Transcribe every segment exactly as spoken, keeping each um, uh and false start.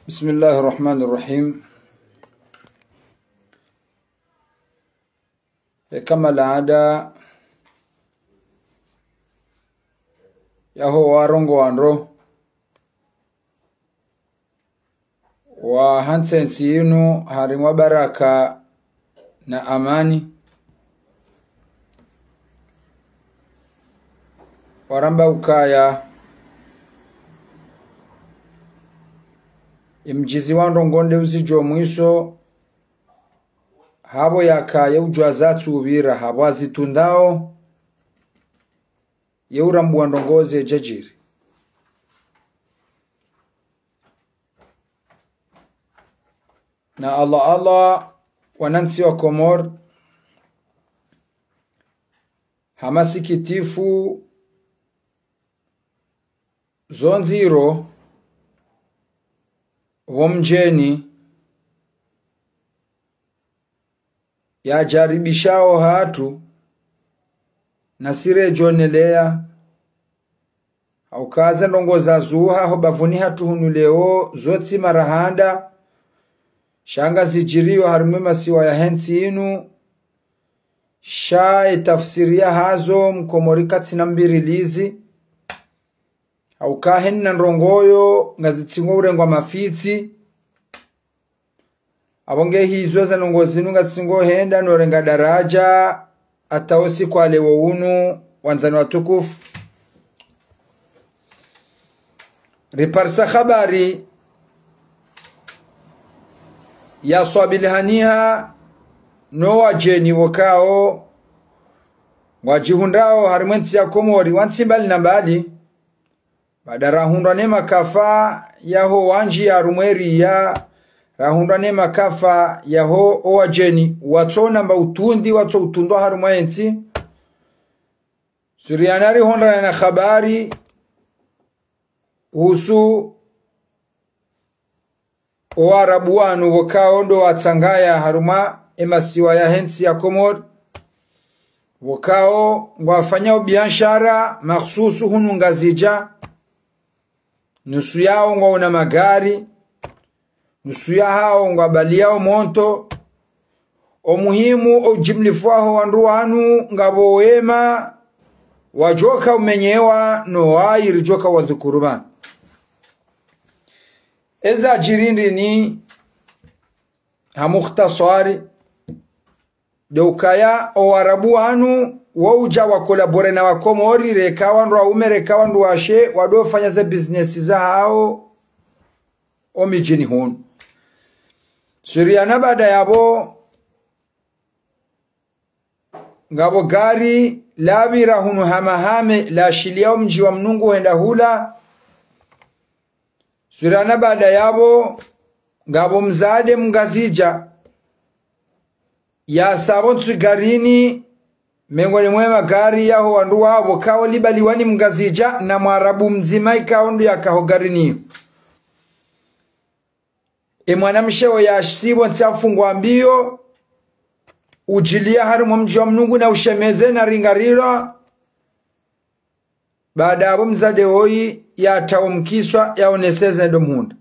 بسم الله الرحمن الرحيم. Eka malaada yaho warongowa ndro, waha ntsi yinu harimwa baraka na amani, waramba ukaya ye mdjizi wa ndrongoo nde uzidjo mwiso, hapvo yakaya udjuwa zatsupvira, hapvo azitundawo, ye urambuwa ndrongoo zedjadjiri. Na Allah, Allah, wanantsi wa Komori, ha masikitifu, zo ndziro, pvo mdjeni yadjaribishawo hatru, nasi redjoneleya, ha uka ze ndrongoo zazuha ho bapvuni hatru hunu leo, zo tsi mara handa, sha ngazidjiriyo harimwa ye masiwa yahe ntsi yinu, sha ye tafsiri yahazo, mkomori katsina mbirilizi, ha uka hena ndrongoo yo, ngazitsingo urengwa mafitsi, apvo nge hizo ze ndrongoo zinu ngazitsingo henda no urenga daraja, hata usiku wa leo unu, wandzani watukufu. Riparisa habari ya swabilihaniha no wadjeni pvokao ngwadjihundrawo harimwa ye ntsi ya Komori, wa ntsi mbali na mbali, baada rahundrwa ne makafa yaho wandji harumwa ye riya, rahundrwa ne makafa yaho owadjeni, watso namba utundi, watso utundwa harumwa ye ntsi. Suriana rihundrana na habari uhusu Owarabu wanu pvokao ndo watsangaya harumwa emasiwa yahe ntsi ya Komori, pvokao ngwafanyao biashara makhsusu hunu Ngazidja, nusu yao ngwaona magari, nusu yahao ngwabaliyao monto. Omuhimu, oujimlifu waho wandru wanu ngapvo wema, wadjoka umenyewa no wayi ridjoka wadhukuru pvanu. Ezadjiri ndrini, ha mukhtaswari, nde ukaya Owarabu wanu, wo udja wakolabore na Wakomori, reka wandru waume, reka wandru washe, wadofanya ze bizinesi zahao omidjini hunu. Suriana baada yapvo, ngapvo gari lapvira hunu Hamahame, lashiliya omdji wa Mnungu hwenda hula. Suriana baada yapvo, ngapvo mzade Mngazidja, yasapvo ntsu garini, mengoni mwe magari yaho wandru wapvo, kao libaliwa ni Mngazidja, na Mwarabu mdzima ikao ndo yaka ho garini. Emwanamshe oyo yasipvo ntsi afungwa mbiyo, udjiliya harimwa omdji wa Mnungu na ushemeze na ringarilwa. Baada yapvo mzade oyi yatawo mkiswa yaoneseze ndo mhundra.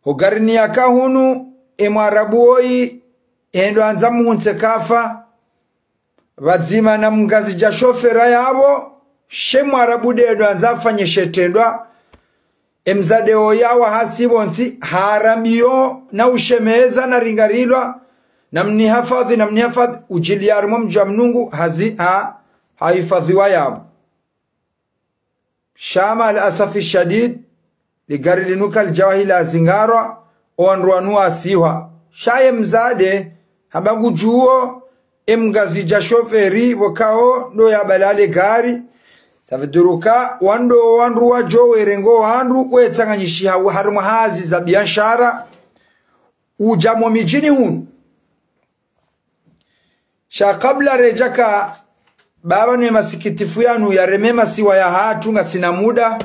Ho garini yaka hunu, emwarabu oyi, endo andza muhuntse kafa, pvadzima na Mngazidja shofera yapvo, she mwarabu nde endo andza afanye shetrendwa, emzade oya wa hasipvo ntsi, harambiyo na ushemeza na ringarilwa, na mnihafadhwi, na mnihafadhwi, udjiliya harimwa omdji wa Mnungu, hazi, ha, hahifadhwiwa yapvo. Sha ma al asafi shadid, ligari linu kalidjawahi lazingarwa, owandru wanu wasihwa. Sha ye mzade, hamba ngudjuwo, emngazidja shoferi, pvokao ndo yabalale gari. Saviduruka, wandru, wandru wadjo werengo wandru, wetsanganyishiha harimwa hazi za biashara, udja mo midjini hunu. Sha kabla redjaka, baba ne masikitifu yanu yareme masiwa yahatru ngasina muda.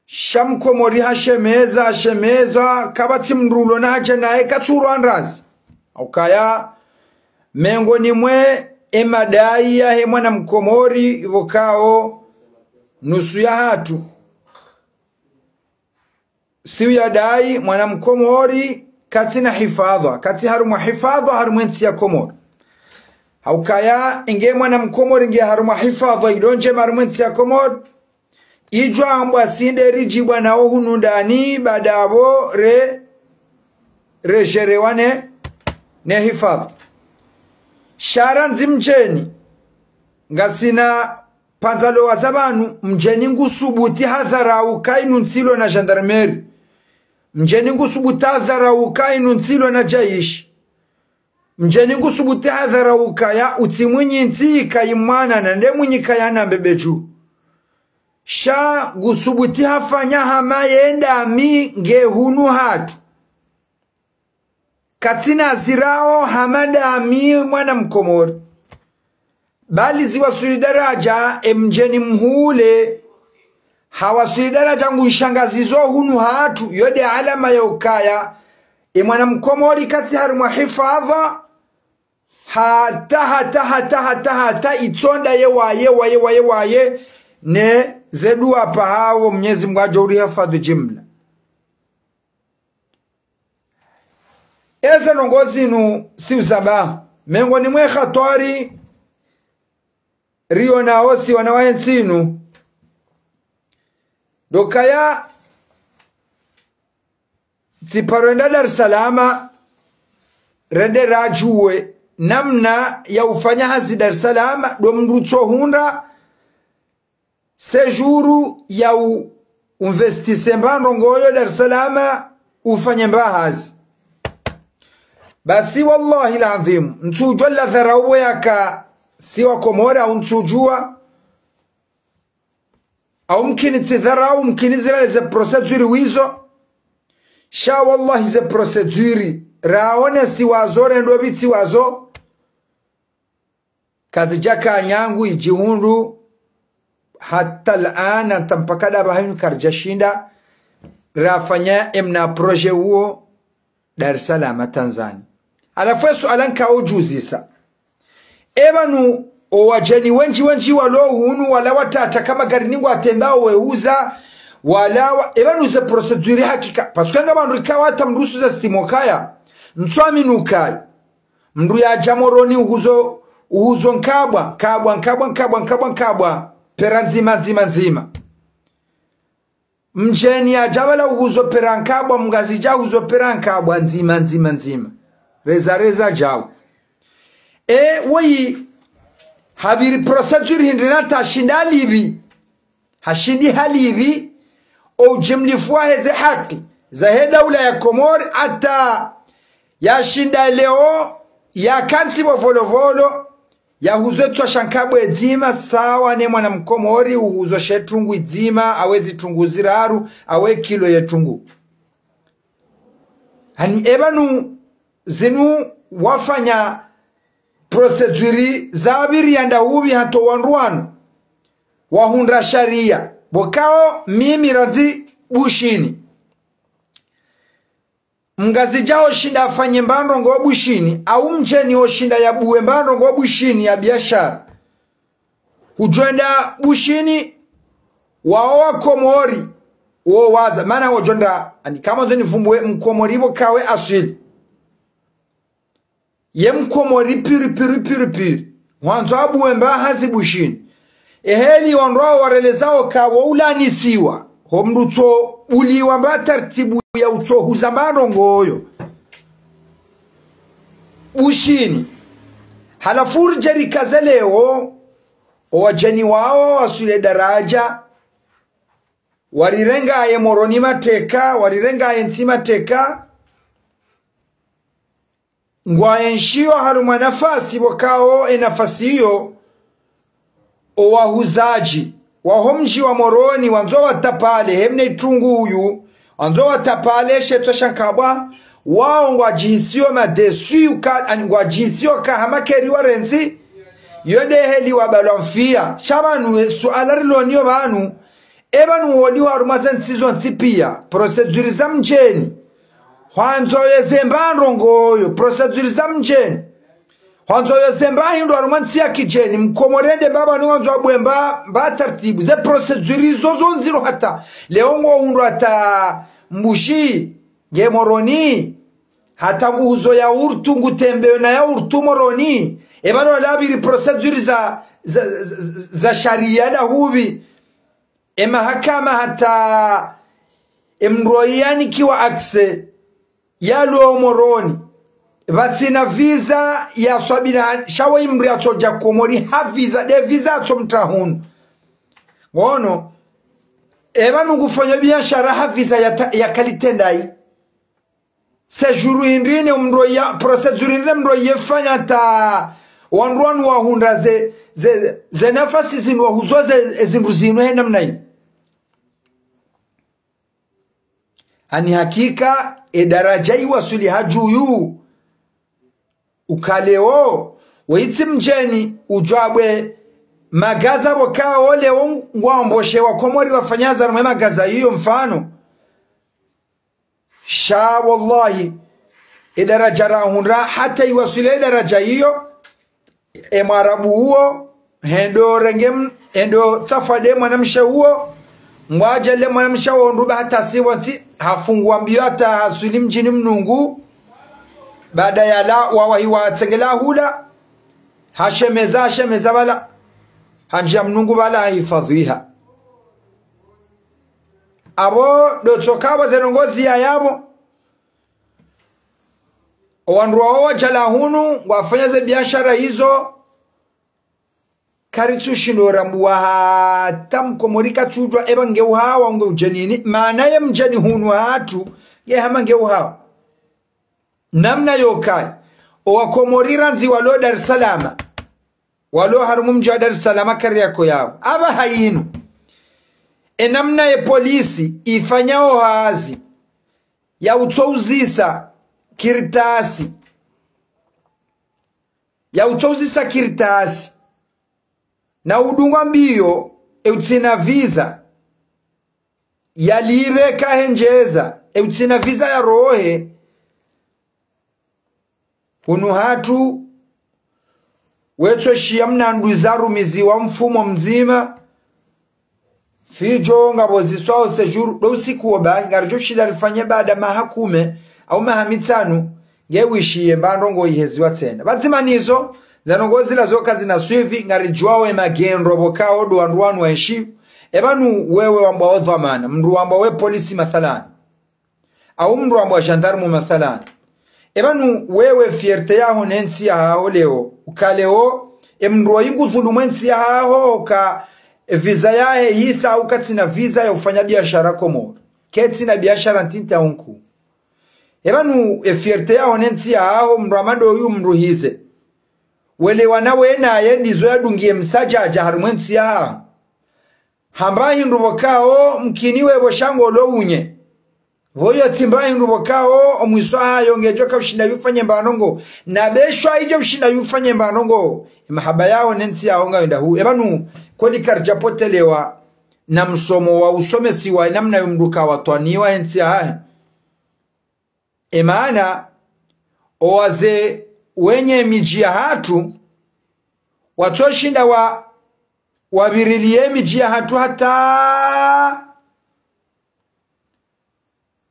Sha mkomori hashemeza, hashemeza, kapvatsi mndru ulo na hadja naye katsurwa ndrazi. Ukaya, mengoni mwe emadai yahe mwana mkomori, pvokao nusu yahatru. siu yadai mwana Mkomori katsina hifadhwa, katsi harumwa hifadhwa harumwa entsi ya Komori. Haukaya inge mwana Mkomori nge harumwa hifadhwa, ilo ndjema harumwa entsi ya Komori, idjo ambwa si nde ridjibwa nao hunu ndani, baada apvo re, rejerewa ne, ne hifadhwa. Sha randzi mdjeni, ngasina pvandzalo waza pvanu, mdjeni ngusubuti hadharau ka inu ntsi ilo na gendarmerie. Mdjeni ngusubuti hadharau ka inu ntsi ilo na djaishi. Mdjeni ngusubuti hadharau kaya utsi mwinyi ntsi kayi mwana na nde mwinyi kaya na mbebe dju. Sha ngusubuti hafanya hama ye ndami nge hunu hatru. Katsina zirao hama ndami mwana Mkomori. Bali ziwaswili daraja, e mdjeni mhule, hawaswili daraja ngunshangazizo hunu hatru, yo nde alama ya ukaya e mwana Mkomori katsi harumwa hifadhwa, hata, hata, hata, hata, hata, itsonda ye waye, waye, waye, waye, ne ze dua pvahao Mnyezi Mngu adjo urihifadhwi jimla. Eze ndrongoo zinu siuzamba, mengoni mwe hatwari rionao si wana wa entsi inu, ndo ukaya tsiparo enda Dar es Salaam, rende radjuwe namna ya ufanya hazi Dar es Salaam, ndo mndru tsohundra séjour ya u, uinvestisse mba ndrongoo yo Dar es Salaam, ufanye mba hazi. Basi wallahi al-adhim, ntsudjua la dharau yaka si wa Komori au ntsudjua, au mkini tsi dharau, mkini zila ze procédure wizo. Sha wallahi ze procédure raonesiwa zo, rendo pvitsiwa zo, kazidjaka nyangu idjihundru, hata al-an, hata mpaka ndapvahanu karidjashinda rafanya emna projet uwo Dar es Salaam, Tanzania. Halafu esuala nkao udjuzisa, epvanu owadjeni wendji wendji walo hunu wala watata hama garini ngwatembao wehuza, wala wa, epvanu ze procédure hakika, parce que nga pvandru ikao hata mndru usuza sitimo kaya, ntswamini ukaya mndru yadja Moroni uhuzo, uhuzo nkabwa, nkabwa, nkabwa, nkabwa, nkabwa, nkabwa, pera ndzima, ndzima, ndzima. Mdjeni yadja pvala uhuzo pera nkabwa, mngazidja uhuzo pera nkabwa, ndzima, ndzima, ndzima. Reza, reza djau. E, woyi, hapviri procédure hindri na tashinda halipvi. Hashindi halipvi, o ujimlifu wa heze haki zahe daula ya Komori, hata yashinda leo, yakantsi pvo Volovolo, yahuzo etswa sha nkabwa edzima, sawa ne mwana Mkomori uhuzo she trungu idzima, awe zitrungu ziraru, awe kilo ye trungu. Hani epvanu zinu wafanya procédure zapviri yanda hupvi hata wandru wanu wahundra sharia. Pvokao mimi randzi Bushini, mngazidja hoshinda afanye mba ndrongoo Bushini, au mdjeni hoshinda yabuwe mba ndrongoo Bushini ya biashara, hudjoenda Bushini, wao wa Komori, wo waza, mana wodjoenda, ani hama ndzo nivumbuwe Mkomori pvokawe aswili. Ye Mkomori piri, piri, piri, piri. Hwandzo abuwe mba hazi Bushini. Eheli wandru wao warelezao ka wo ulanisiwa. Ho mndru tso uliwa mba tartibu ya utso huza mba ndrongoo yo Bushini. Halafu ridje rikaze leo, owadjeni wao waswili daraja, warirenga ye Moroni mateka, warirenga ye ntsi mateka, ngwaenshio harumwa nafasi pvokao enafasi iyo, owahuzadji waho mdji wa Moroni wandzo watapale, hemna itrungu uyu, wandzo watapale she etswa sha nkabwa, wao ngwadjihisio madeswi uka, ani ngwadjihisio ka hama keri warentsi, yo nde heli wabalwa mfia. Sha pvanu, e, suala rilo nalo pvanu, epvanu woliwa harumwa ze ntsi zontsi pia, procédure za mdjeni. Hwandzo yeze mba ndrongoo yo, procédure za mdjeni. Hwandzo yeze mba hindru harumwa ntsi ya kidjeni, Mkomori ende mba pvanu hwandzo abuwe mba, mba tartibu. Ze procédure izo zo ndziro hata. Leo ngohundro hata Mbuji, nge Moroni, hata nguhuzo yaourt, ngutembeyo na yaourt Moroni. Epvanu wala pviri procédure za, za, za, za sharia ndahupvi. Emahakama hata emdru yanikiwa accès yalo Moroni. Pvatsina visa ya swabira sha we mdru yatsodja Komori ha visa, nde visa yatsomtra hunu. Ngono, epvanu ngufanyo biashara ha visa ya ta-, ya qualité ndayi. Séjour hindri ne mdru ya, procédure hindri mdru yefanya ta wandru wanu wahundra ze, ze, ze nafasi zinu wahuzo ze, zindru zinu he namna yi. Ani hakika, edaraja iwaswili hadju yu. Uka leo, weitsi mdjeni, udjuwa bwe magaza pvo kao leo ngwamboshe wa Komori wafanya hazi harumwa emagaza yiyo mfano. Sha wallahi, edaraja rahundra, hata iwaswili edaraja yiyo, emwarabu uwo, hendo renge m-, hendo tsafwa nde mwanamshe uwo, ngwadja le mwanamshe uwo ndruba hata siwa ntsi, hafungwa mbio hata haswili mdjini Mnungu, baada yala wawahi watsengela hula, hashemeza, hashemeza pvala, handjia Mnungu pvala hahifadhwiha. Apvo ndo tsoka pvo ze ndrongoo ziya yapvo. Owandru wawo wadjala hunu, ngwafanya ze biashara izo, karitsushindo rambuwa hata Mkomori katsudjuwa eba nge uhawa nge udjenini, maana ye mdjeni hunu hatru, nge hama nge uhawa. Namna yokayi, owa Komori randzi walo Dar es Salaam. Walo harumwa mdji wa Dar es Salaam kari yako yawo. Apvaha yinu. Enamna ye polisi ifanyao hazi ya utsouzisa kartasi. Ya utsouzisa kartasi. Na udungwa mbio, e utsina visa. Yalipve kahendjeza, e utsina visa yarohe. Hunu hatru, wetso shiya mna ndru zarumiziwa mfumo mdzima. Fidjo ngapvo ziswao séjour, ndo usiku wo bahi, ngaridjo shinda rifanye baada maha kume, au maha mitsanu, nge wishiye mba ndrongoo iheziwa tsena. Pvadzima nizo, za ndrongoo zila zoka zina suivi, ngaridjuwao emagendro pvo kao ndo wandru wanu wenshi. Epvanu wewe wambwa wo dhwamana, mndru wambwa we polisi mathalan. Au mndru wambwa gendarme mathalan. Epvanu wewe fierté yaho ne ntsi yahaho leo. Uka leo, emndru wa yingu dhulumu entsi yahaho, ka visa yahe yisa, au katsina visa ya ufanya biashara Komoro. Ketsina biashara ntiti au nkuu. Epvanu e fierté yaho ne ntsi yahaho, mndru amado yu mndru hize. Welewana we naye ndizo yadungiye msadjadja harumwa entsi yahaho. Hamba hindru pvo kao, mkini we pvo sha ngolo unye. Pvo yo tsi mba hindru pvo kao, omwiso hayo ngedjo kaushinda yufanye mba ndrongoo. Na pveshwa idjo ushinda yufanye mba ndrongoo. Emahaba yaho ne ntsi yaho ngayo ndahu. Epvanu, kweli karidja potelewa na msomo wa usomesiwa, enamna yo mndru kawatwaniwa he ntsi yahahe. Emaana, owaze wenye midji yahatru, watso shinda wa, wapviriliye midji yahatru hata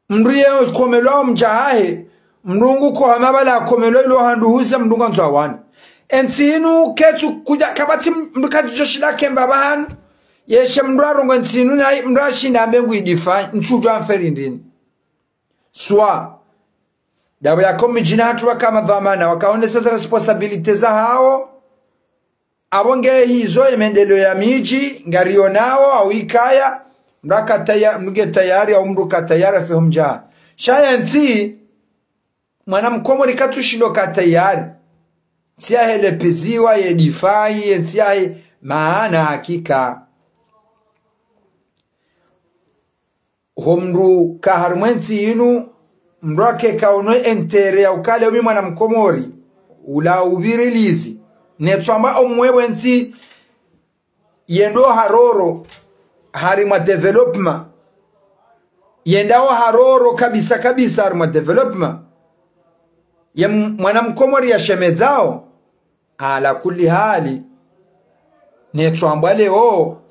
mndru ye komelwa omdja hahe, mndru ngu kohama pvala komelwa ilo handru huze mndru ngandzo awane. Entsi inu ketsu kudja kapvatsi mndru kadjidjo shinda kemba pvahanu, yeshe mndru arongoe entsi inu nayi mndru ashinda ambe ngu idifanye, ntsudjo amferi ndrini. Swa. Ndapvo yako midjini hatru waka madhwamana, wakaonesa ze responsabilité zahawo. Apvo nge hizo emendeleo ya midji, ngariyonawo, au ikaya, mndru aka taya-, mndru nge tayari, au mndru ka tayari, afeho mdja. Sha ye ntsi, mwana mkomori katsushindo ka tayari. Ntsi yahe lepviziwa, ye difai, ye ntsi yahe, maana hakika. Ho mndru ka harumwa entsi inu, mndru ake kaono intérêt ya ukale umi mwana mkomori, ula upvirilizi. Netswamba omwe we ntsi, yendo haroro, harimwa développement. Yendao haroro kabisa kabisa harimwa développement. Ye m-, mwana mkomori yashemedzao, ala kulli hali. Netswamba leo,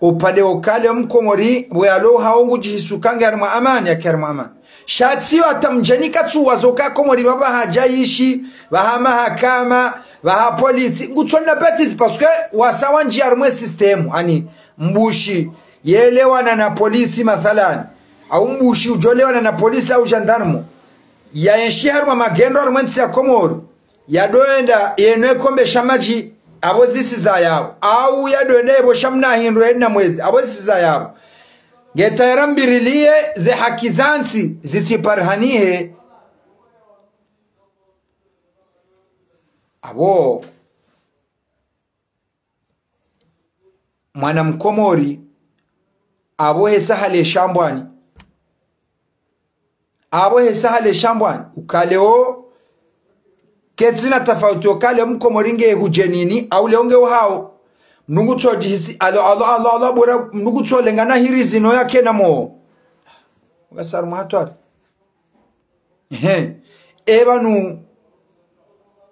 Upande ukale mkomori, bwe alo hao ngudjihisi uka nge harimwa amani, yake harimwa amani. Sha tsiyo hata mdjeni katsuwaza uka Komori pvapvo hadja ishi, pvaha mahakama, pvaha polisi, ngutsona bêtise, parce que wasa wandji harimwa système, ani mbushi, yelewana na polisi mathalan. Au mbushi udjolewana na polisi au gendarme. Yaenshi harimwa magendo harimwa ntsi ya Komori. Yadoenda yeno ekombe sha madji, apvo zisiza yapvo. Au yadoenda yepvo sha mna hindru hena mwezi, apvo zisiza yapvo. Nge tayari mbiriliye ze haki za ntsi zitsiparihanihe. Apvo mwana mkomori, apvo hesa hale shambwani. Apvo hesa hale shambwani. Ukale o, ketsina tafauti ukale mkomori nge hudjenini, au leo nge uhao. Mndru ngutsodjihisi, alo, alo, alo, alo, bora, mndru ngutsolengana hiri zinu yake na mo. Ukasaru mwahatwari. Ehe. Epvanu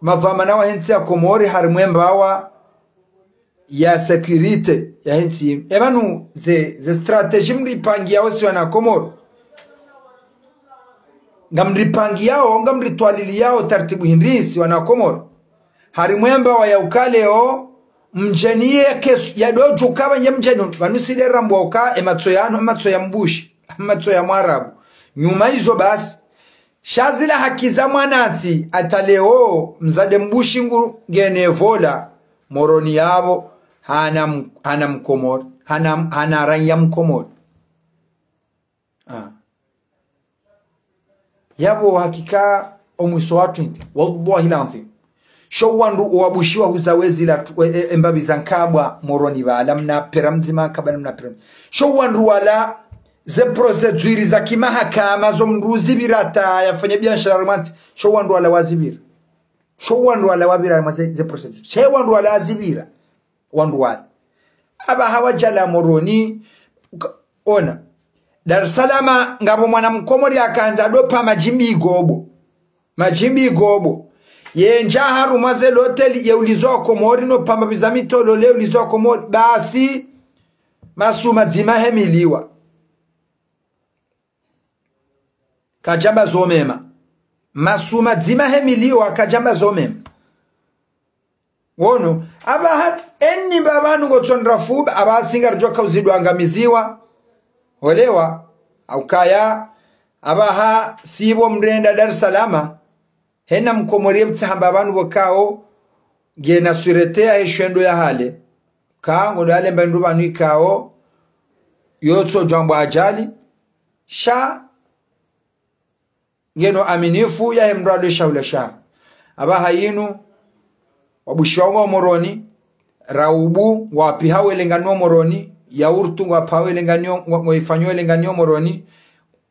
madhwamana wahe ntsi ya Komori harimwa embawa ya sécurité yahe ntsi yinu. Epvanu ze, ze stratégie mripangiyao si wana Komori. Ngamripangiyao, ngamritwaliliyao taratibu hindri si wana Komori. Harimwa embawa ya ukale o, mdjeni ye kesu, yadodjo ukapva nye mdjeni, pvanu side rambwa uka, ematso yanu, ematso ya mbushi, ematso ya mwarabu. Nyuma izo basi, sha zila haki za mwanantsi, hata leo, mdzadze mbushi ngu ngene vola, Moroni yapvo, hana m-, hana mkomori, hana, hana raiya mkomori. Ah. Yapvo hakika omwiso watru indi. Wallahi l'adhwim. Sho wandru wabushiwa huza wezila tu-, e, e, embapvi za nkabwa Moroni pvala mna pera mdzima kabla mna pera. Sho wandru wala ze procédure za kimahakama zo mndru uzipvira hata yafanya biashara harimwa ntsi. Sho wandru wala wazipvira. Sho wandru wala wapvira harimwa ze, ze procédure. She wandru wala wazipvira. Wandru wala. Apvaha wadjala Moroni, uka-, ona. Dar es Salaam, ngapvo mwana mkomori yakandza adopva madjimbi igobo. Madjimbi igobo. Yendja harumwa ze loteli, ye ulizo wa Komori, no pamba pviza mitolo, le ulizo wa Komori. Basi, masumu madzima hemiliwa. Kadjamba zo mema. Masumu madzima hemiliwa, kadjamba zo mema. Wono, apvaha, eni pvapvanu ngotsondra fuba, apvaha singa ridjoka uzidwa angamiziwa. Olewa, aukaya, apvaha sipvo mrenda Dar es Salaam, hena mkomori ye mtsahamba pvanu pvokao, ngena sûreté yahe shwendo ya hale. Ka, ngodo hale mba ndru pvanu ikao, yotso djwambwa ajali, sha, ngeno aminifu yahe mndru alo shahula sha. Apvaha yinu, wabushiwa ngwao Moroni, raubu, ngwapviha welenganio Moroni, yaurtu ngwapviha welenganio, ngwa-, ngwaifanyo welenganio Moroni,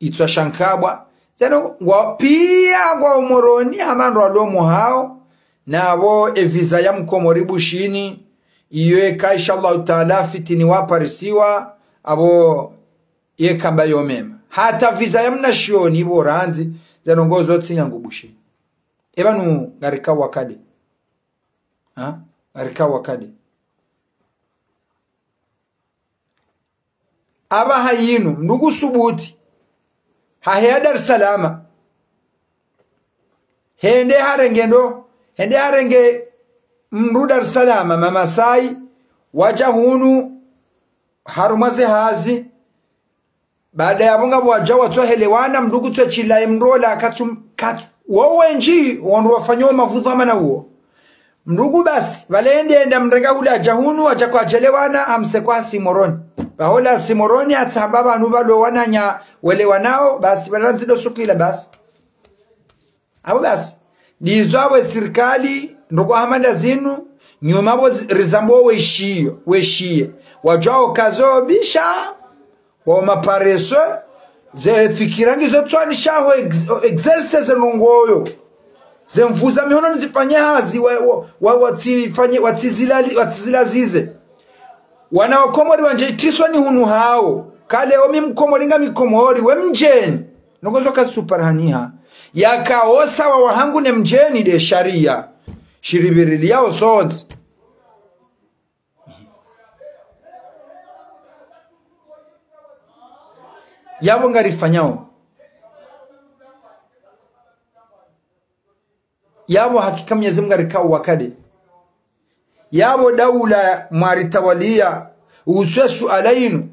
itswa sha nkabwa. Tseno, ngwapviha ngwao Moroni, hama ndro alo muhao, na apvo e visa ya mkomori bushini, iyo eka, inshallah taala, fitini waparisiwa, apvo ye kamba yo mema. Hata visa ya mna shioni pvo randzi, ze ndrongoo zo tsi nyangu bushini. Epvanu ngarika wakade. Ha? Ngarika wakade. Apvaha yinu, mndru kusubuti. Haheya Dar es Salaam. Hende harenge ndo, hende harenge mndru Dar es Salaam, mamasai, wadja hunu, harumwa ze hazi, baada yapvo ngapvo wadja watsohelewana, mndru kutso tsila emndru ola katsu, katsu, wo wendji, wandru wafanyao mavudhu amana uwo. Mndru ku basi, pvale ende enda mrenga hule adja hunu, adja kwadjelewana, amse kwa hasi Moroni. Pvahola hasi Moroni, atsamba pvanu pvalo wananya welewanao, basi pvala ndzido sukila basi. Apvo basi. Ndizo apvo sirikali, ndroko hama nda zinu, nyuma apvo zi-, rizambo weshiyo, weshiye. Wadjwao kazo bisha, wa mapareso, ze fikira ngizo tswani shaho ex-, exerce ze ndrongoo. Ze nvu za mihono nizifanye hazi, wa, wa, wa, watsifanye, watsizilali-, watsizilazize. Wana wa Komori wandje itiswa ni hunu hao. Kale omi mkomori ngami Komori, we mdjeni. Ndrongoo zo kazisuparihaniha. Yaka osawa wahangu ne mdjeni nde sharia. Shiripviriliyao sontsi. Yapvo ngarifanyao. Yapvo hakika Mwenyezi Mungu arikao wakade. Yapvo daula mwaritawaliya, uhusu ye suala yinu.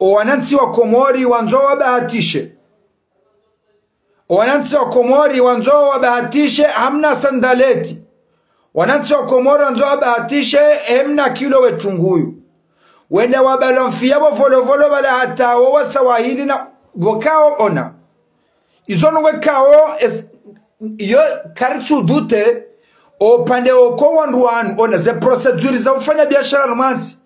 O wanantsi wa Komori wandzo wabahatishe. O wanantsi wa Komori wandzo wabahatishe, hamna sandaleti. Wanantsi wa Komori wandzo wabahatishe, hamna kilo wetunguyu. Wende wabalonfiya pvo volovolo pvala hata wo wasawahili na pvo kao ona. Izo nungo kao es-, yo karitsu doute, o upande oko wandru wanu, ona ze procédure za ufanya biashara no mwantsi.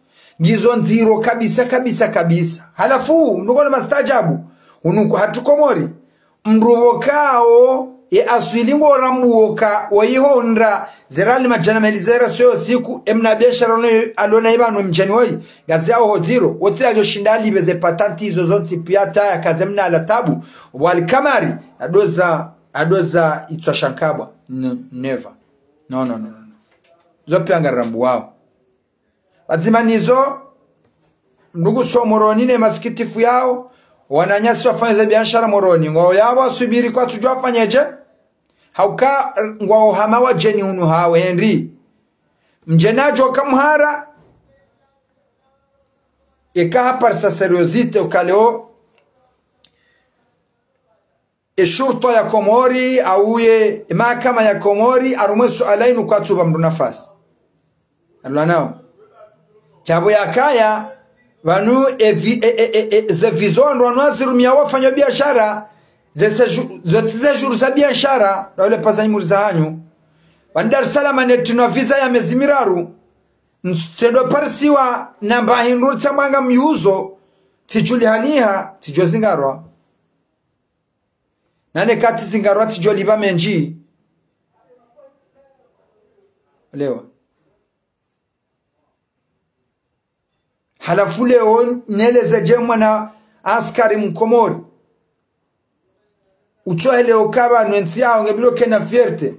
Ngizo ndziro kabisa, kabisa, kabisa. Halafu, mndru ngona mastaajabu, unu hatru Komori. Mndru pvo kao, ye aswili ngo rambuo ka, wa iho ndra, ze riali madjana meli zera soyo siku, emna biashara ono, alona iba no mdjeni woyi, ngazi yao ho dziro, wote ajo shinda alibe ze patente izo zontsi piya taya kaze mna ala tabu, wali kamari, adoza, adoza itswa shankabwa, n-, never. No, no, no, no, no. Zo piya ngarambuao. Pvadzima nizo, ndugu so Moroni ne masikitifu yao, wananyasi wafanya ze biashara Moroni. Ngwao yapvo wasubiri kwatsujua wafanyeje, hauka ngwao hama wadjeni hunu hawe, Henri. Mdjeni ajo kamhara, eka haparisa sériosité ukaleo, e shurtwa ya Komori, au ye, e mahakama ya Komori, harumwa e suala inu kwatsuba mndru nafasi. Alwa nao. Sha pvo yakaya, pvanu e vi-, e, e, e, e, ze visa wandru wanu wazirumia wafanya biashara, ze séjour, zo tsi séjour za biashara, na ule pasa nyimuri za hanyu. Pvanu Dar es Salaam ne tsinwa visa ya mezi miraru, ntsendo parisiwa namba hindru tsambwanga miuzo, tsidjulihaniha, tsidjo zingarwa. Nane kati zingarwa tsidjo liba mendji. Lewa. Halafu leo neleze dje mwana askari mkomori. Utsohe leo kaba no ntsi yaho ngebilo kena fierté.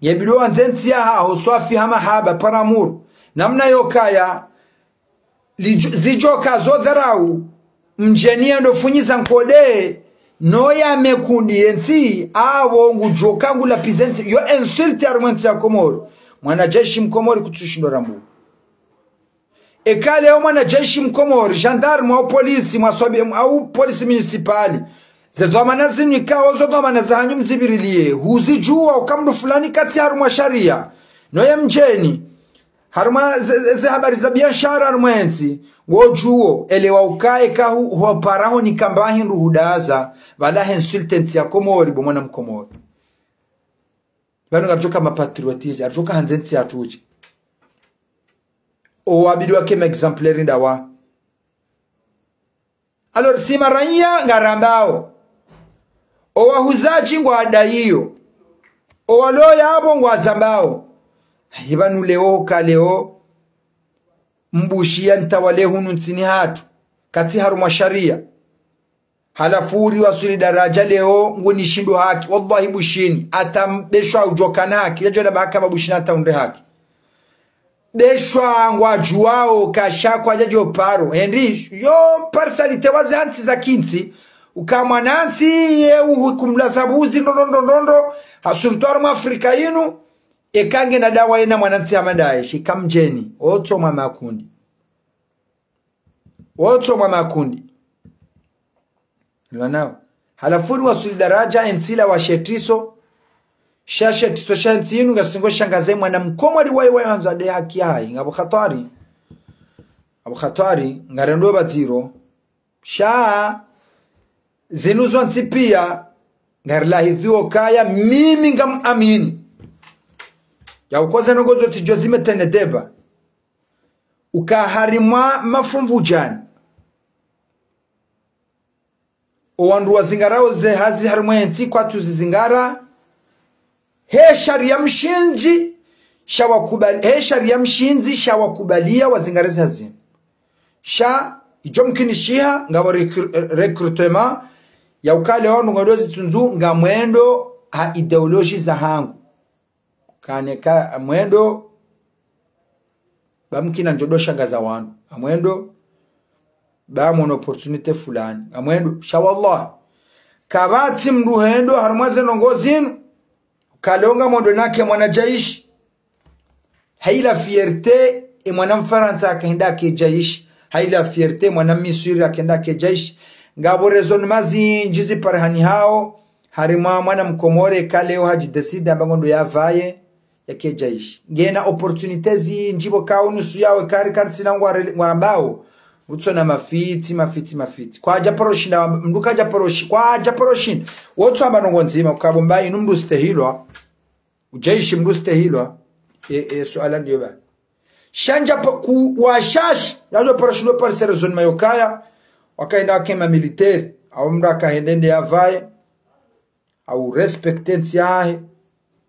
Ngebilo wandze ntsi yaho swafi ha mahaba par amour. Namna yo kaya, lidjo-, zidjoka zo dharau, mdjeni yando funyiza nkode, no ya mekundi yentsi, apvo ngudjoka ngula pize ntsi, yo insulte harumwa entsi ya Komori. Mwanajeshi mkomori kutsushindo rambu. Eka leo mwanajeshi mkomori, gendarme au polisi, mwaswabi, au polisi municipal. Ze dhwamana zinu ikao zo dhwamana za hanyu mzibirilie. Huzidjua uka mndru fulani katsi harumwa sharia. No ye mdjeni. Harumwa ze, ze, ze habari za biashara harumwa entsi, ngodjuo, elewa ukaye kahu, hopara ho nikamba hindru hudaza, pvala he insulte ntsi ya Komori, bo mwana mkomori. Pvanu ngaridjoka mapatriote dje, ngaridjoka handze ntsi yatru dje. O wabidi wake ma exemplaire ndawa. Alors, si maraiya ngarambao. O wahuzadji ngwadaiyo. O walo yapvo ngwazambao. Hayi pvanu leo ka leo. Mbushi ya ntawale hunu ntsini hatru. Katsi harumwa sharia. Halafu uri wasuli daraja leo ngunishindo haki. Wallahi Bushini. Ata mbeshwa udjoka na haki. Yadjo na bahaka ba Bushini ata undre haki. Beshwa ngwadjuwao kasha kwadjadjo paro. Henri, yo partialité wazi hantsi za kintsi. Uka mwanantsi ye uhukumla sabuzi ndondo ndondo ndondo. Ha surtout harumwa Afrika yinu. Eka ngena dawa yena mwanantsi hama ndaye. Shika mdjeni. Otso mwa makundi. Otso mwa makundi. Lwanao. Halafu uri wasuli daraja entsi la wa shetiso. Sha shetiso sha ntsi yinu ngasingo shangaze mwana mkomori wayi wayi handzo ade haki yahayi. Ngapvo khatwari. Ngapvo khatwari. Ngarendo pvadziro. Sha zinu zontsi piya. Ngarilahidhiwo kaya mimi ngam amini. Ya ukoze nongo zo tidjo zime tene deba. Uka harimwa mafumvu djani. O wandru wazingarao ze hazi harimwa entsi kwatsu zizingara. He sharia mshindzi sha wakubali, he sharia mshindzi sha wakubaliya wazingare ze hazi. Sha, idjo mkinishiha, ngapvo recru-, recrutement, ya ukale wandru ngwendo zitsundzu, ngamwendo ha idéologie za hangu. Kane ka mwendo, ba mkina ndjo do shangaza wanu. Amwendo, Ba mwana opportunité fulani. Ngamwendo, sha wallah. Kapvatsi mndru hendo harumwa ze ndrongoo zinu. Kalonga mwendo nake mwana jeshi. Hayina fierté, e mwana Mfarantsa akahenda ake jeshi. Hayina fierté, mwana Misri akahenda ake jeshi. Ngapvo raisonnement zindji ziparihanihao, harimwa mwana Mkomori eka leo hadjidécidé amba ngondo yapvaye, yake jeshi. Ngena opportunité zindji pvo ka unusu yawe kari kantsina ngware-, ngwambao. Utsona mafitsi, mafitsi, mafitsi. Kwadja paro shinda, mndru kadja paro shi-, kwadja paro shinda. Wotsamba ndrongoo ndzima, ukapvo mba inu mndru stehilwa. Ujeshi mndru stehilwa. E, e, suala ndiyo ba. Sha ndja pa-, ku, washashi, yadjo paro shinda paro se raisonnement yokaya, wakahenda ake ma militaire, au mndru akahenda ende yapvaye, au respecté ntsi yahe,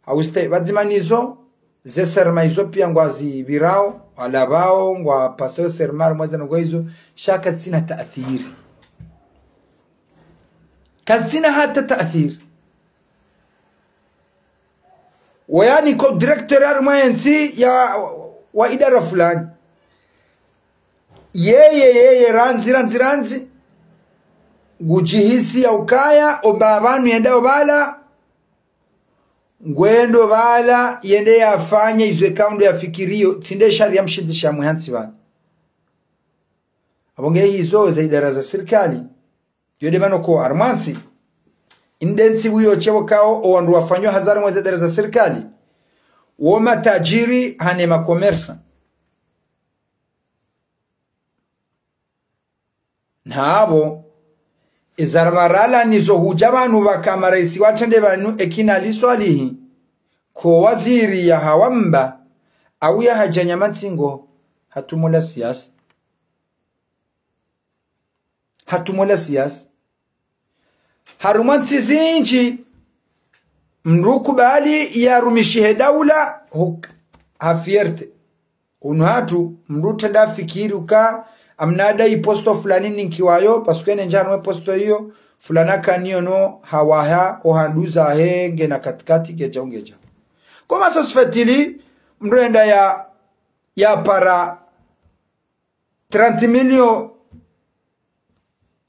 au ste-, pvadzima nizo, ze serment izo pia ngwazipvirao, walapvao, ngwapasao serment harumwa ze ndrongoo izo, sha kazitsina taathiri. Kazitsina hata taathiri. Weyani ko directeur harumwa yentsi ya, wa idara fulani. Yeye, yeye, randzi, randzi, randzi. Ngudjihisi ya ukaya, omba pvanu yenda opvala. Ngwendo pvala, yende yafanye izo eka ndo yafikiriyo, tsi nde sharia mshindzi sha mwe hantsi pvanu. Apvo nge hizo za idara za sirikali. Yo nde mana ko harumwa ntsi. Inde ntsi wuyo tsewo kao, owandru wafanyao hazi harumwa ze idara za sirikali. Wo matajiri hane ma commerçant. Na apvo, ezara pvarala nizo hudja pvanu pvaka maraisi watrende pvanu ekina Ali Swalihi, ko waziri yahawamba, au yahadja nyama ntsingo, hatumula siasa. Hatumula siasa. Harumwa ntsi zindji, mndru kubali yarumishihe daula, huk-, ha fierté. Unu hatru, mndru trenda fikiri uka, amna dayi posto fulani ninkiwayo, parce que nendja harumwa posto iyo, fulana kaniyo no, hawaha, ohanduza he, ngena katikati, ngedja ungeja. Comment ça se fait-il, mndru enda ya, ya para trente millions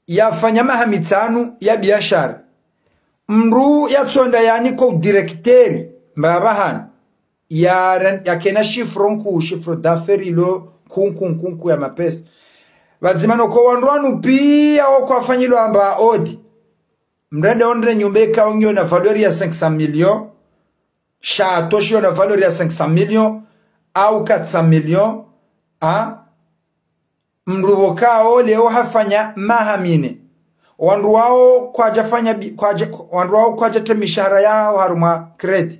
yafanya maha mitsanu ya biashara. Mndru yatsonda yani ko udirekteri, mbapvahanu. Ya ren-, yakena chiffre nkuu, chiffre d'affaires ilo nkuu, nkuu, nkuu, nkuu ya mapesa. Pvadzima no ko wandru wanu pia wo kwafanyilwa amba odi. Mndru ende ondre nyumba eka ungiyo na valeur ya cinq cents millions. Château shiyo na valeur ya cinq cents millions, au quatre cents millions, ha? Mndru pvo kao leo hafanya maha mine. Wandru wao kwadja fanya bi-, kwadja, wandru wao kwadja te mishahara yao harumwa crédit.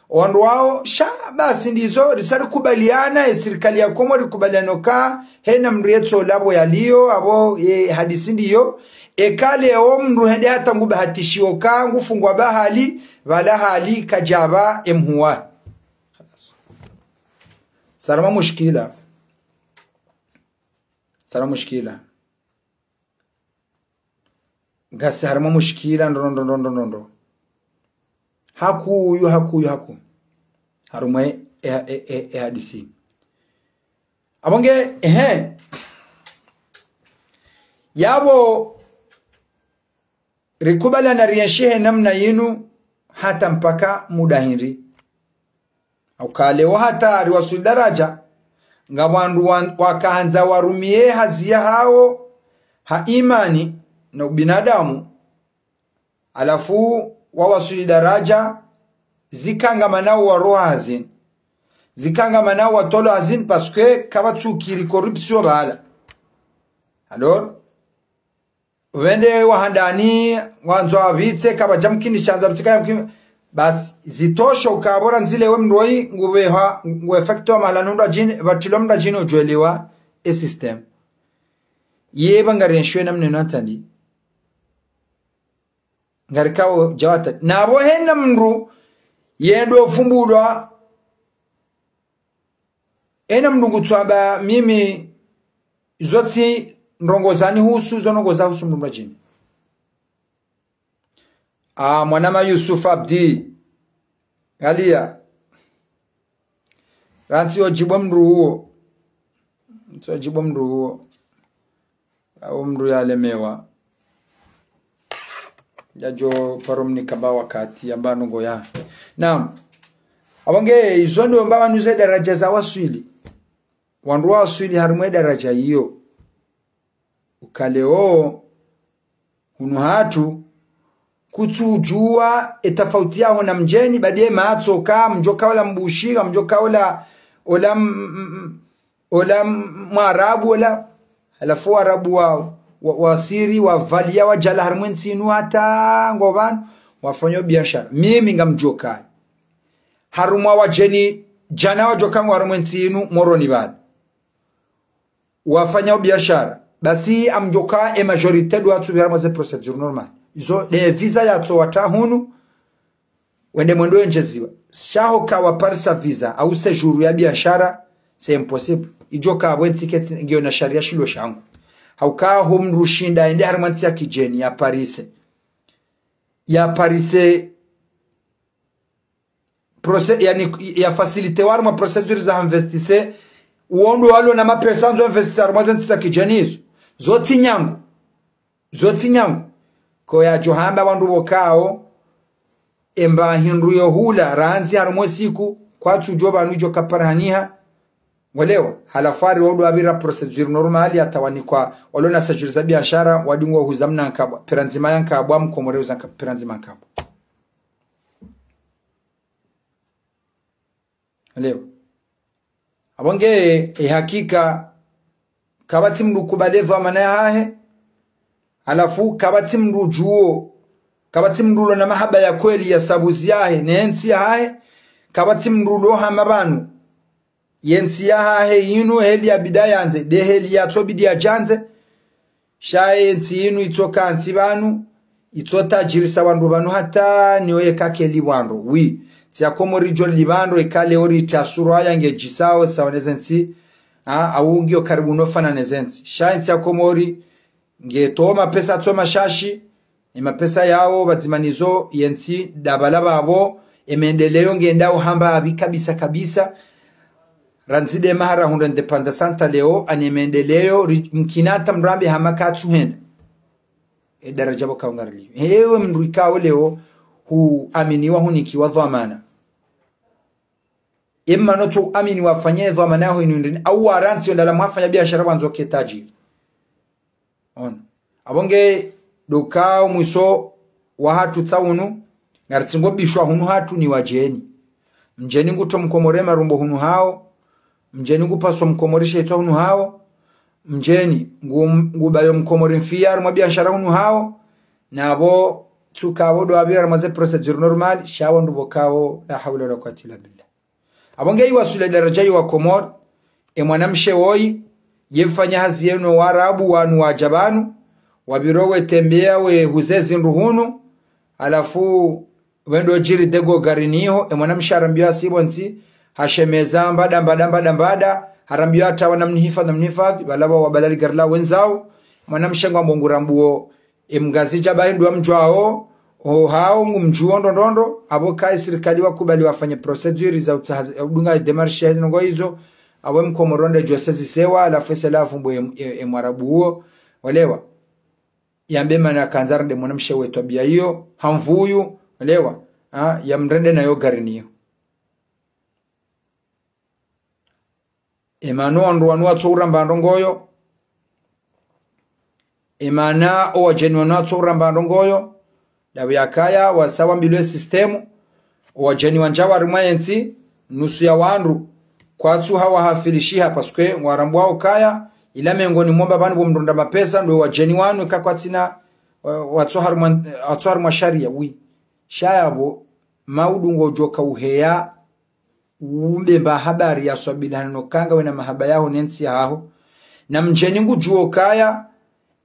Wandru wao, sha basi ndizo, risa rikubaliana, e sirikali ya Komori rikubaliana ka, hena mndru yetso lapvo yaliyo, apvo, e, hadisi ndiyo, eka leo mndru hende hata ngubahatishiwo ka, ngufungwa pvahali, pvala hali kadjapva emhuwa. Khalas. Sarama mushkila. Sarama mushkila. Ngasi harumwa mushkila ndro, ndro, ndro, ndro, ndro, ndro. Hakuyu, hakuyu, haku. Harumwa e, e, e, e, e hadisi. Apvo nge, ehe. Yapvo rikubaliana rienshihe namna yinu hata mpaka muda hindri. Au kale wo hata riwasuli daraja, nga wandru wan-, wakahandza warumiye hazi yahawo ha imani na ubinadamu, halafu wawasuli daraja, zikanga mana waroha hazini. Zikanga mana watolwa hazini parce que kapvatsukiri corruption pvala. Alors, wende wa handani, wandzo wapvitse, kapvadja mkini shandza pvitsika ya mkini, basi, zitosho ukapvo ra ndzile we mndru woyi, ngupveha, ngu affecté wa mahala nundru adjini, pvatrilwa mndru adjini udjwelewa, e système. Ye pvanga rienshiwe namna inu hata ndi. Ngarikao djawata. Na pvo hena mndru, yendo fumbulwa, ena mndru ngutswamba mimi zotsi ndrongoo zanihusu, zo ndrongoo zahusu mndru mndru adjini. Ah, mwanama Yusuf Abdi. Ngaliya. Rantsi yo djibu mndru uwo. Rantsi yo djibu mndru uwo. Awo mndru yalemewa. Yadjo paro mnika ba wakati, yamba ndrongo ya. Naam. Apvo nge, izo ndo mba wanu ze daraja za waswili. Wandru waswili harimwa ye daraja iyo. Uka leo, hunu hatru, kutsudjuwa ye tafauti yaho na mdjeni, badi ye matso ka, mdjoka ola mbushi, mdjoka ola, ola m-, m-, m-, ola m-, mwarabu, ola, halafu warabu wa, wa, wasiri, wavalia, wadjala harimwa ye ntsi inu hata ngo pvanu, wafanya biashara. Mimi ngamdjoka. Harumwa wadjeni, djana wadjoka ngo harimwa ye ntsi inu, Moroni pvanu. Wafanya biashara. Basi ngamdjoka ye majorité ndo watsupvira mwa ze procédure normale. Izo nde visa yatso watra hunu, wende mwendo wendjeziwa. Sha hoka waparisa visa, au séjour ya biashara, c'est impossible. Idjoka apvo ye ntsi ketsi ngiyo na sharia shilo shangu. Hauka ho mndru ushinda, yende harimwa ntsi ya kidjeni, yaparise. Yaparise, procé-, yaani, yafacilité harimwa procédure za investisseur, wo ndo walo na mapesa wandzo investir harimwa ze ntsi za kidjeni izo. Zo tsi nyangu. Zo tsi nyangu. Ko yadjo hamba wandru pvo kao, emba hindru yo hula, randzi harimwa siku, kwatsudjo pvanu idjo kaparihaniha. Ngwelewa, halafu hari wo ndo wapvira procédure normale, hata wanikwa, walo na séjour za biashara, wadingwa huza mna nkabwa, pera ndzima ya nkabwa, mkomori huza nka-, pera ndzima nkabwa. Leo. Apvo nge, ye hakika, kapvatsi mndru kubali ye dhwamana yahahe, halafu kapvatsi mndru djuo, kapvatsi mndru ulo na mahaba ya kweli ya sabuzi yahe, ne ntsi yahahe, kapvatsi mndru ulo hama pvanu, ye ntsi yahahe inu heli yabidi yandze, nde heli yatso bidi yadjandze, sha ye ntsi inu itsoka ntsi pvanu, itso tajirisa wandru pvanu hata niyo yeka keli wandru. Oui, ntsi ya Komori djo li pvandru, yeka leo ri tasuro haya nge djisao sawa ne ze ntsi, ha, au ngiyo karibu no fana ne ze ntsi. Sha ye ntsi ya Komori, nge towo mapesa tso mashashi, ye mapesa yawo pvadzima nizo ye ntsi ndapvala pvapvo, ye maendeleo nge ndao hamba apvi kabisa kabisa. Randzi nde maha ra hundra indépendance hata leo, ani ye maendeleo, ri-, mkina hata mndru ambe hama katsuhenda. Ye daraja pvo kao ngariliyo. Hewe mndru ikao leo, huaminiwa hunikiwa dhwamana. Ye mana utso amini wafanye dhwamana yaho inu ndrini, au warantsi yo ndala mwafanya biashara wandzo ke tajiri. Ona. Apvo nge ndo kao mwiso wahatru tsa unu, ngaritsingo bishwa hunu hatru ni wadjeni. Mdjeni ngutro mkomori marumbo hunu hawo, mdjeni ngupaswa mkomori shetwa hunu hawo, mdjeni ngu-, ngubayo mkomori mfiya harimwa biashara hunu hawo, na apvo tsuka apvo ndo wapvira harimwa ze procédure normale, sha wo ndo pvo kao la hawla wala quwwata illa billah. Apvo nge iwaswili daraja iyo wa Komori, ye mwanamshe woyi, ye mfanya hazi yenu warabu wanu wadja pvanu, wapviro wetembeya wehuze zindru hunu, halafu wendo djiri ndego garini iho, ye mwanamshe harambiwa sipvo ntsi, hashemeza mbada, mbada, mbada, mbada, harambiwa hata wana mnihifadhi, na mnihifadhi, pvala pvo wapvala li gari la wendzao, mwanamshe ngwambo ngurambuo, ye mngazidja bahi ndo wamdjuao, o hao ngumdjuo ndo ndo ndo, apvo kayi sirikali wakubali wafanye procédure za utsaha, ya udunga démarche ya ndrongo izo, apvo mkomori nde djose zisewa, halafu ese lafu mbo ye, ye, ye mwarabu uwo, walewa. Yambe mana kandzara nde mwanamshe we twabiya iyo, hamvuyu, walewa, ha, yamrende nayo garini iyo. Ye mana wandru wanu watso uramba ndrongo iyo. Ye mana owadjeni wanu watso uramba ndrongo iyo. Ndapvo yakaya, wasa wambilwe système. Owadjeni wandjao harimwa ye ntsi, nusu ya wandru, kwatsu hawahafilishiha, parce que ngwarambwao kaya, ila mengoni mwa mba pvanu pvo mndru nda mapesa, ndo wadjeni wanu, eka kwatsina, wa-, watso harimwa, watso harimwa sharia, oui. Sha yapvo, maudu ngodjoka uheya, umbe mba habari ya swabilihana no kanga wena mahaba yaho ne ntsi yaho. Na mdjeni ngudjuo kaya,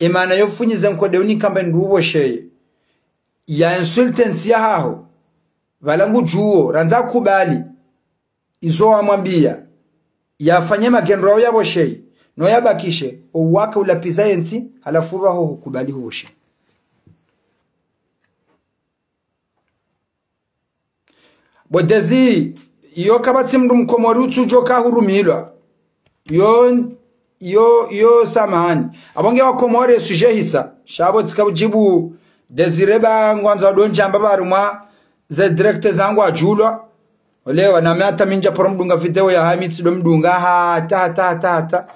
ye mana yo funyize nkode unika mba ndru upvosheye. Ya insulte ntsi yaho. Pvala ngudjuo, randza kubali. Izo wamwambiya. Yafanye magendro yaho yapvosheye. No yabakishe, owaka ulapviza ye ntsi, halafu pvaho hukubali hupvosheye. Bo Dezi, iyo kapvatsi mndru mkomori utsudjoka hurumilwa. Iyo Yo, yo, samahani. Apvo nge wa Komori sujet hisa. Sha pvo tsika udjibu Désiré ba ngwandzo ndo ndjamba ba harumwa ze direct zangu adjulwa. Olewa, na mi hata mi ndja paro mdunga video yahahe mi tsi ndo mdunga hata, hata, hata, hata.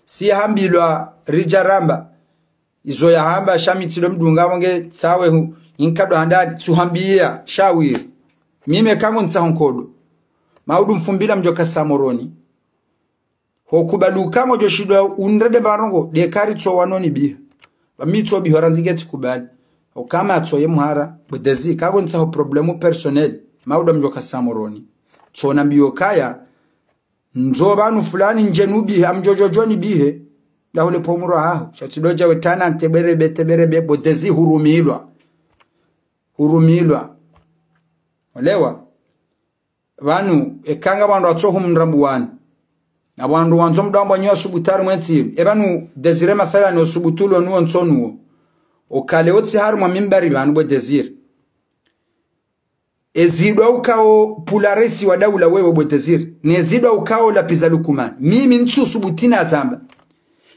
Tsi hambilwa ridja ramba. Izo yahamba sha mi tsi ndo mdunga apvo nge tsawe hu, inkado handani, tsuhambia, shawiri. Mimi kangu ntsaho nkodo. Maudu mfumbila mdjo kasa Moroni. Ho kubali uka ngodjo shindwa unrende marongo, de kari tso wanoni biha. Ba mi tso biha randzi nge tsi kubali. Ho kama tso ye mhara, bo Désiré, kako ntsaho problème personnel. Mauda mdjo kasa Moroni. Tso na mbiyo kaya, ndzo pvanu fulani ndjenu bihe, amdjo djo djo ni bihe. Ndahule pomuro haho. Sha tsi ndo dja wetana nteberebe, teberebe, bo Désiré hurumilwa. Hurumilwa. Olewa. Pvanu, eka nga pvandru watsohu mrambuwani. Na pvandru wandzo mdru wambwa nyi wasubutu harumwa entsi inu. E pvanu, Désiré mathalani osubutu ulo nuwo ntso nuwo. Okale otsi harumwa mimbari pvanu bo Désiré. Ezidwa ukao pvula raisi wa daula wewe bo Désiré. Nezidwa ukao lapviza Lukumani. Mimi ntsusubuti nazamba.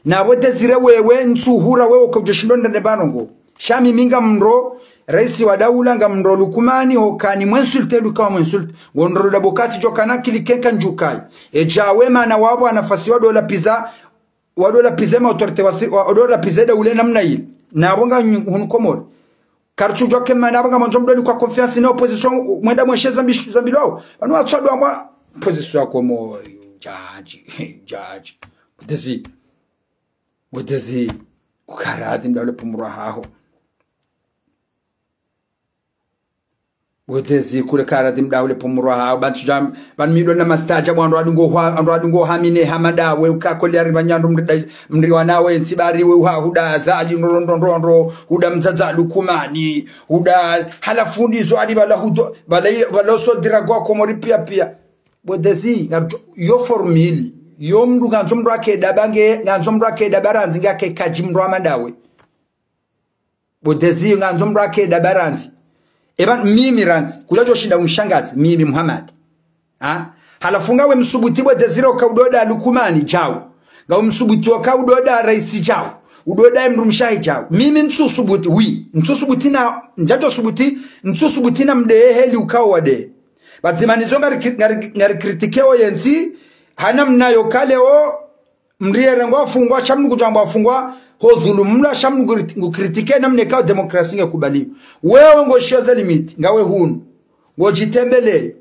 Na bo Désiré wewe, ntsuhura wewe uka udjo shindwa ndende pvanu ngo. Sha mimi ngamro, raisi wa daula ngamro Lukumani, hokani mwensulte luka wa mwensulte. Ngondro da bokati djo kana kili kenka ndjukai. Edja we mana wapvo anafasi wado lapviza, wado lapviza ma autorité wasi, wa-, wado lapviza daula namna ile. Na pvo nga nyu-, hunu Komori. Kartsu djo ke mana pvo ngamwandzo mdru ni kwa confiance na opposition, mwenda mweshe zambi, zambi lwawo. Pvanu watso ndo wambwa opposition ya Komori, jaji, jaji. Désiré. Bo Désiré, kukaradhi mdru wule pomuro haho. Bo Désiré, kule karadhi mdru wule pomuro haho. Pvantsu djam, pvanu mi ndo na mastaja, pvandru wadungo hwa, pvandru wadungo hamine, hamada we, ukakole ari pvanyandro mdri dai, mdri wana we, ntsi bari we, uha, huda Azali, ndro, ndro, ndro, ndro, huda mdzadze Lukumani, huda, halafu ndizo ali pvala hudo, pvala, pvala so dira gwa Komori pia, pia. Bo Désiré, ngamdjo-, yo formule, yo mdru ngandzo mdru ake daba nge, ngandzo mdru ake daba randzi nge ake kadji mdru wa madawe. Bo Désiré, ngandzo mdru ake daba randzi. Eba mimi randzi, kula djo shinda unshangazi, mimi Muhammad. Ha? Halafu ngawe msubuti bo Désiré uka udo da Lukumani, djau. Ngawe msubuti uka udo da raisi, djau. Udo da mdru mshahi, djau. Mimi ntsusubuti, oui. Ntsusubuti na, ndjadjo subuti, ntsusubuti na mdehe heli ukao wade. Pvadzima nizo ngari, ngari, ngari critiquer o yentsi, hana mna yo kale o, mdru yere ngwafungwa, sha mdru kudjamba afungwa, ho dhulumlwa, sha mdru nguri-, ngu critiquer namna ikao démocratie nge kubali. Wewe ngo shiyo ze limite, ngawe hunu. Ngo djitembele.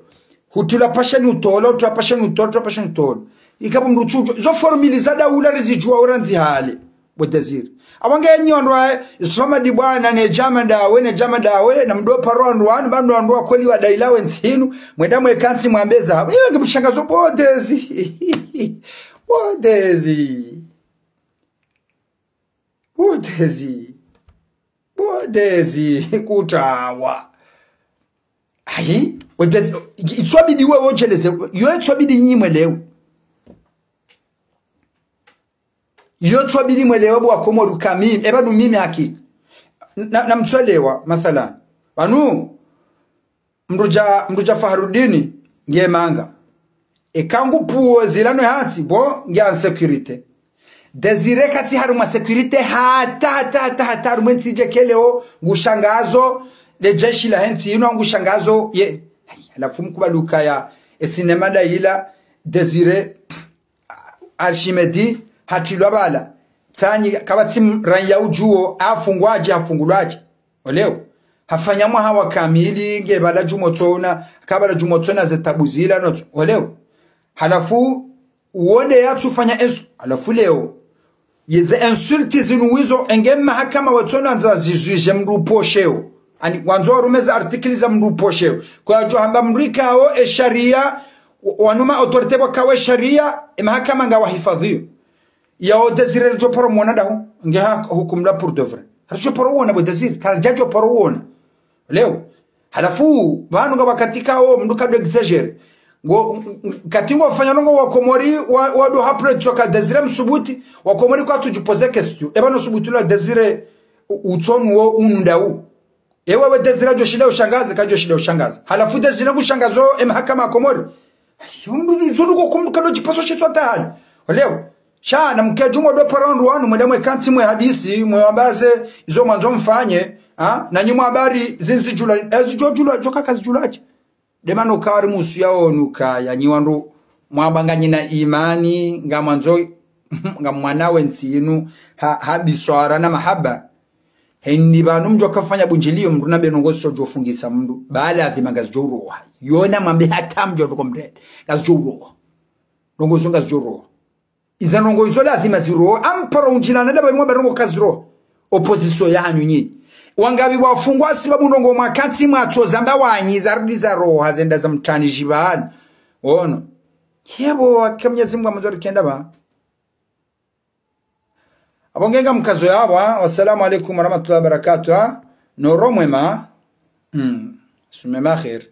Hutula pasheni utola, hutula pasheni utola, hutula pasheni utola. Ikapvo mdru tsudjo, zo formule za daula rizidjuwa urandzi hale. Bo Désiré. Apvo nge nyi wandru wa, isoma di bwana ne djama dawe, ne djama dawe, na mdo paro wandru wanu, pvandru wandru wa kweli wa daila we ntsi hinu, mwenda mwekantsi mwambeza. Iyo nge mshangazo bo Désiré. Bo Désiré. Bo Désiré. Bo Désiré, kutawa. Ayi, bo Désiré, itswabidi we wodjeleze, yo itswabidi nyi mwelewe. Yo itswabidi mwelewe bo wa Komori uka mimi, eba ndo mimi haki. Na, na mtswelewa, mathalan. Pvanu, mdru dja, mdru dja Faharudini, nge manga. Eka ngu puo zilano hantsi, bo, nge en sécurité. Désiré katsi harumwa sécurité, hata, hata, hata, hata, harumwa entsi dje keleo, ngu shangazo, le jeshi la hentsi, inu ngu shangazo, ye. Halafu mkubali ukaya, e cinéma daila, Désiré, Archimède, hatrilwa pvala. Tsanyi, kapvatsi m-, ranya udjuo, afungwaje, hafungulwaje. Olewa. Hafanya mwaha wa kamili, nge pvala djumwa tsona, kapvala djumwa tsona ze tabu zila notso. Olewa. Halafu, wonde yatsufanya insu-, halafu leo. Yeze insultes zinu wizo, enge mahakama watsona nza zizwije mdru posheo. Ani, wandzo warumeza articles za mdru posheo. Kwa djo hamba mdru ikao, e sharia, wa-, wanu ma autorité wakao e sharia, e mahakama ngawahifadhiyo. Yao Désiré ridjo paro mwona daho, nge ha hukumlwa pour de vrai. Ridjo paro wona bo Désiré, karadja djo paro wona. Leo. Halafu, pvanu nga wakati kao, mdru kado exagérer. Ngo, kati ngofanya ndrongo wa Komori, wa, wado hapre tsoka Désiré msubuti, wa Komori kwatsu djipoze question. Eba no subuti la Désiré, u-, utsonu wo unu ndau. Ewe we Désiré djo shinda ushangaze, kadjo shinda ushangaze. Halafu Désiré kushangazo, e mahakama ya Komori. Ayi, mdru, zulu ko kumdu kado djipaso shitswa tahali. Leo. Sha namkadjumwa ndo paro wandru wanu, mwende mwekantsi mwehadisi, mwewambaze izo mwandzo mfanye, ha? Nanyi mwa habari zindzi djula, ezidjo djula, djo kaka zidjula dje. Ndemana ukari musu yaonuka, yanyi wandru mwamba nganyina imani, ngamwandzo, ngamwanawe ntsi yinu, ha, ha biswara na mahaba. Heni pvanu mdjo kafanya bundjiliyo, mndru nambe ndrongo zo djo fungisa mndru, bala adhima ngazidjo uroha. Yona mwambe hata mdjo ndoko mrende, ngazidjo uroha. Ndrongo zo ngazidjo uroha. Iza ndrongo izo ladhima ziroha, amparo undjilana ndapvo imwamba ndrongo kaziroha. Opposition yahanyu nyi. Wangapvi wafungwa sibabu ndrongo mwakantsi mwatso zamba wanyi zarudi zaroha zenda za mtani djibani. Ono. Yebo, haki ya Mnyezi Mngu amazori kenda ba. Apvo ngenga mkazo yapvo, ha? Wassalamu alaikum warahmatullahi wabarakatuh, ha? Noro mwema. Hmm. Sume makheri.